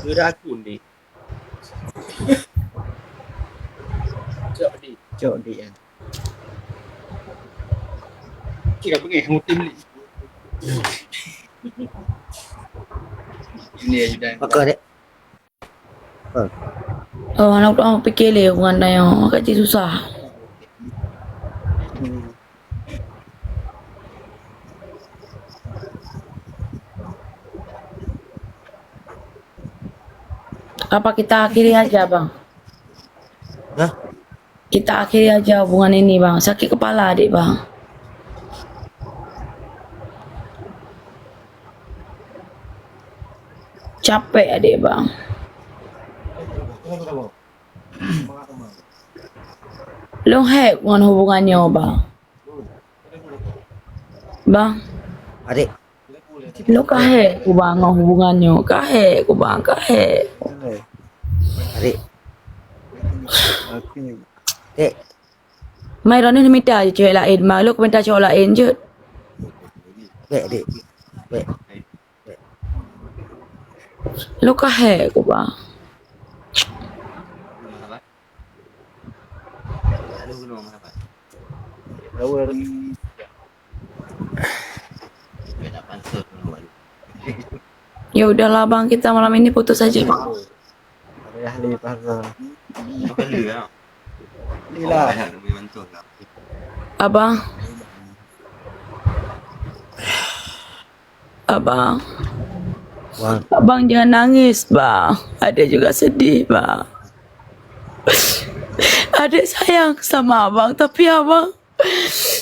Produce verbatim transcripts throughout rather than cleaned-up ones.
Geura akun deh. Cok deh. Cok deh, ya. Cik, apa ni? Ngutim ni. Ini ya, Yudan. Pakai dek. Oh, aneuk, oh, pikir lé hubungan tanyoe, ka cit susah. Apa kita akhiri aja, Bang? Hah? Kita akhiri aja hubungan ini, Bang. Sakit kepala, adik, Bang. Capek, adik, Bang. Lôn hék ngon hubungan nyoe, Bang. Bang. Adik. Lôn ka hék ku, Bang, ngon hubungan nyoe. Ka hék ku, Bang, ka hék. Adik. Dek. Mai droeneuh neumita cewek laén, ma lôn keu mita cowok laén jeuet. Bèk, dek. Bèk. Bèk. Lôn ka hék ku, Bang. Ya udahlah, Bang, kita malam ini putus aja, Bang. Abang. Abang. Bang. Abang jangan nangis, Bang. Adik juga sedih, Bang. Adik sayang sama abang, tapi abang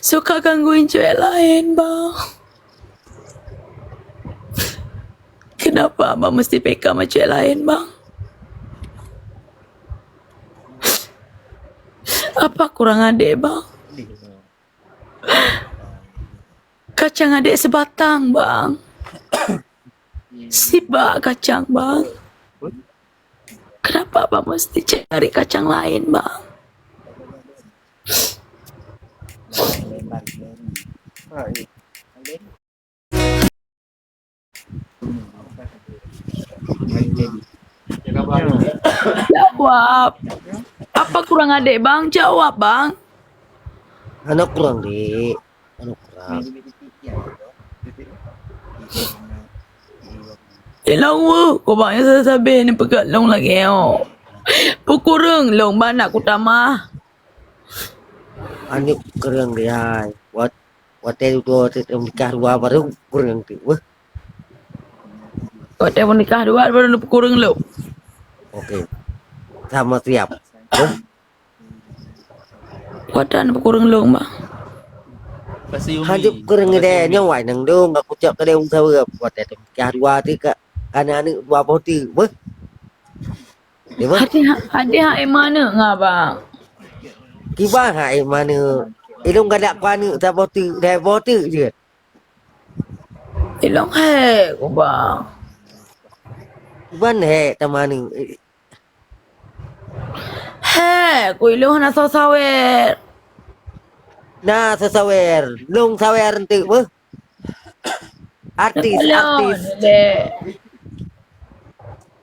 suka gangguin cewek lain, Bang. Kenapa abang mesti peka sama cewek lain, Bang? Apa kurang adik, Bang? Kacang adik sebatang, Bang. Sibak kacang, Bang. Kenapa abang mesti cari kacang lain, Bang? Jawab. Apa kurang adik, Bang? Jawab, Bang. Hana kurang, dek. Hana kurang. Ilong weuh, kubang nyang sabe-sabe ni peugah lôn lagèe nyoe. Peue kureueng lôn bak aneuk kutamah. Aneuk kureueng, dek, hai. Wat-, watèe dua, watèe nikah dua baru kureueng teuk, weuh. Watèe nikah dua baru neupeureueng lôn. Oke. Sama siap. Weuh. Watèe neupeureueng lôn, Bang. Hanjeuet kureueng idéh nyoe wai nang dong, aku cok keudéh ureueng saweue. Watèe nikah dua teuk ka, ka na aneuk dua boh teuk, beuh. Deh, beuh. Adik ha-, adik hak iman aneuk ngon abang. Kiban hak iman aneuk. Ilôn galak keu aneuk saboh teuk, dua boh teuk jeuet. Ilôn hék, kubang. Kiban hék teuma aneuk. Hék, ku ilôn hana soe sawer. Na soe sawer, lôn sawer eunteuk beuh. Artis, artis.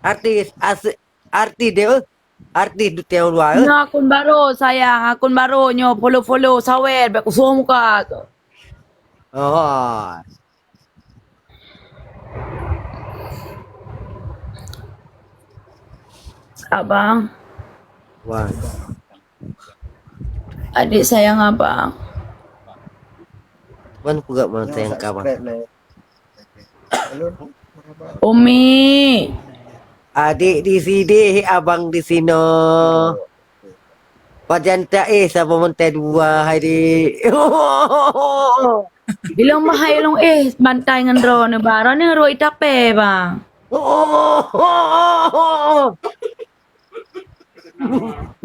Artis, as-, artis deh beuh. Artis di tiang luwa, eh. Nyoe akun baru, sayang, akun baru nyoe, follow-follow, sawer, bèk kusoh muka tu. Oh. Abang. Wah. Adik sayang abang. Wan peugah bang sayang kawan. Umi. Adik di sini, abang di sino. Pajan taéh saboh mantong dua hai dek. Ilong bah hai ilong éh bantai ngon droeneuh bah. Droeneuh rot itapé bang.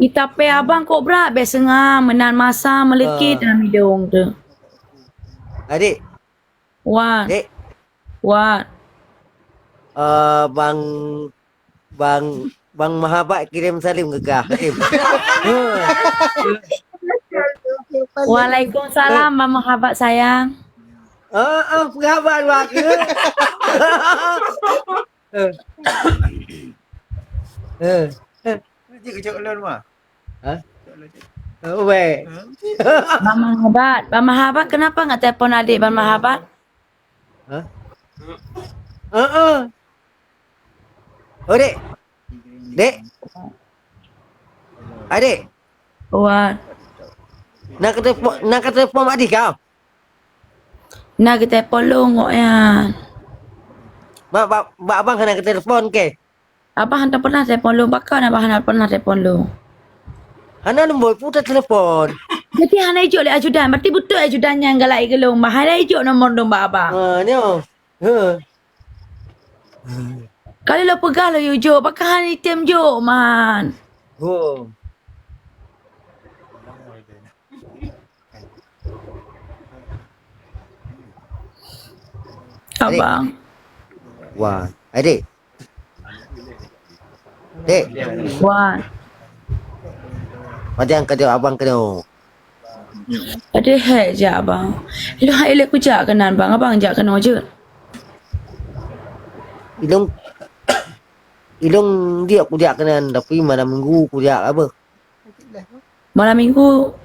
Itapé abang kok brat bèk seungab meunan masa meuleuki dalam idong tu. Adik. Wan. Dek. Wan. Eh, bang, bang, bang Mahabat kirim salim keu kah. Kirim. Waalaikumsalam, Bang Mahabat sayang. Eh, eh, peugah haba dua keu. Eh. Eh. Cik keucok lôn mah. Ha? Keucok lôn, cik. Oh, weh. Ha? Bang Mahabat, Bang Mahabat, kenapa nggak telepon adik Bang Mahabat? Ha? Heeh. Oh, dek. Dek. Adik. Wan. Nak ke telepon, nak ke telepon Mak Dika? Nak ke telepon lôn kok nyan. Mak, bak, bak abang hana ke telepon ke? Abang hana pernah telepon lôn, pakon abang hana pernah telepon lôn? Hana nombor pun telepon. Jadi hana ijok lé ajudan, berarti beutôi ajudan nyan galak igeulong, bah hana ijok nomor lôn bak abang. Ha, nyoe. Ha. Kali lôn peugah lôn yue jok, pakon hana item jok, man. Oh. Abang. Wah, adik. Dek. Wah. Padang keu abang keunoe. Ada hek jak abang. Ilong hai lé kujak keunan bang, abang jak keunoe jeuet. Ilong, ilong diak kujak keunan, tapi malam minggu kujak apa? Malam minggu,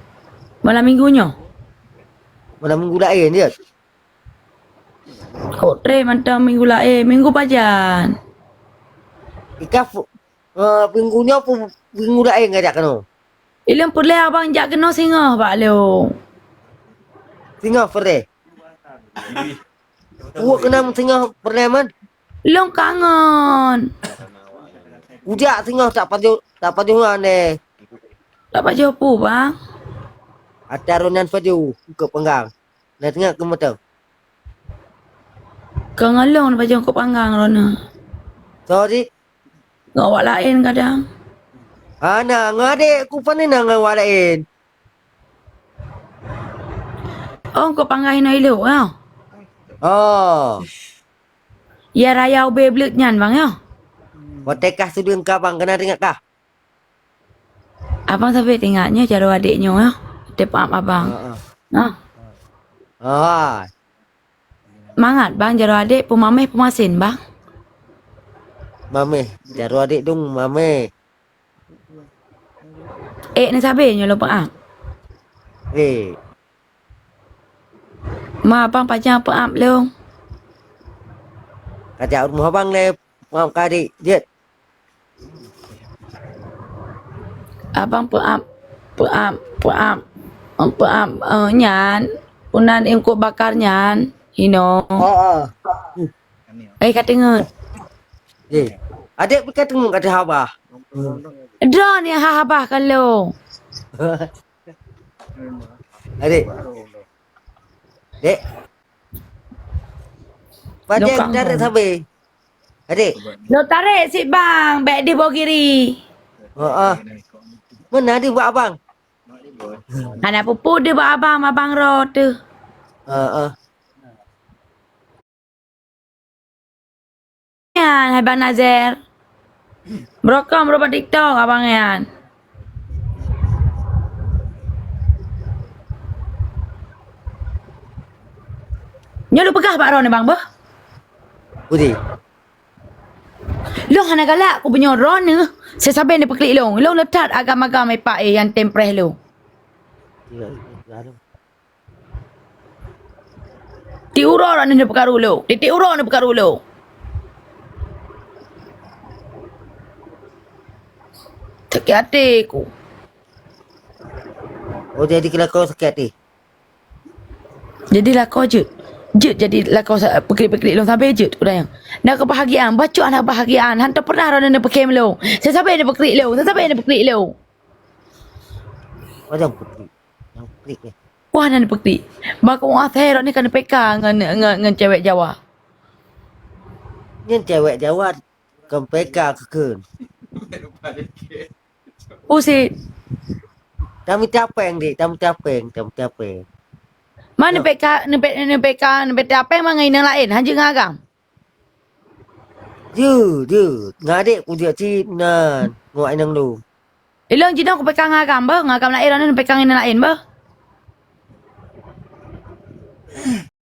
malam minggu nyoe? Malam minggu laén jeuet. Kok tré mantong minggu laén, minggu pajan? Ika fu-, eh, minggu nyoe pu-, minggu laén ngajak keunoe. Ilong peureulée abang jak keunoe singoh bak lôn. Singoh peureulée. Uwak keunan singoh peureulée man. Lôn kangen. Ujak singoh tak pajoh, tak pajoh nyan deh. Tak pajoh peue bang? Ata ronan pajoh keu panggang. Na teuingat keu mata. Keu ngon lôn pajoh keu panggang ronan. Sorry. Ngon awak laén kadang. Hana, ngon adek ku pane na ngon awak laén. Oh, keu panggang inoe ilok, ya? Oh. Ya raya ubé bleuet nyan, bang, ya? Watée kah sidang ka bang, keunan teuingat kah? Abang sabe teuingat nyoe jaroe adek nyoe, ya? Teupeuap abang. Heeh. Nah. Ah. Mangat bang jaroe adek peumaméh peumasen bang. Maméh, jaroe adek dong maméh. Eh, ni sabe nyoe lôn peuap. Eh. Ma abang pajan peuap lôn. Kajak rumoh abang lé, peuap keu adek jeuet. Abang peuap, peuap, peuap, peuap, eh, nyan, unan ingkot bakar nyan, inoe. Oh, oh. Eh, ka teungeut. Eh, adek pih ka teungeut kata haba. Droeneuh haba ka lôn. Adek. Dek. Pajan tarek sabe. Adek. Lôn tarek sit bang, bèk di Bogiri. Heeh. Meunan di buat abang. Hana peue-peue di buat abang, abang ro teuh. Heeh. Nyan, hai Bang Nazer. Brokong, brok bak TikTok abang nyan. Nyoe lôn peugah bak droeneuh bang beuh. Budi. Lôn hana galak kubeunyoe droeneuh, sabe-sabe neupeuklik lôn. Lôn le that agam-agam ipak eh nyang tem preh lôn. Tiep uroe droeneuh neupeukaru lôn. Tiep-tiep uroe neupeukaru lôn. Sakét até ku. Oh, jadi keu lakoe sakét até? Jadi lakoe jeuet. Jeuet jadi lakoe sa-, peuklik-peuklik lôn sabe jeuet, ureueng. Na keubahagiaan, bacut hana keubahagiaan. Hantom pernah droeneuh neupeukém lôn. Sabe-sabe neupeuklik lôn, sabe-sabe neupeuklik lôn. Padang putri. Nyang putri, eh. Wah, nan putri. Bak kuasa droeneuh kan peka ngon, ngon, ngon cewek Jawa. Nyan cewek Jawa kan peka keukheun. Usit. Tamita péng, Dek, tamita péng, tamita péng. Ma neupeka, neupe-, neupeka, neupeka péng ma ngon inong laén, hanjeuet ngon agam. Jeuet, jeuet. Ngon adek ku jeuet cit nan, ngon inong lôn. Ilong jinoe kupeka ngon agam beuh, ngon agam laén, droeneuh neupeka ngon inong laén beuh.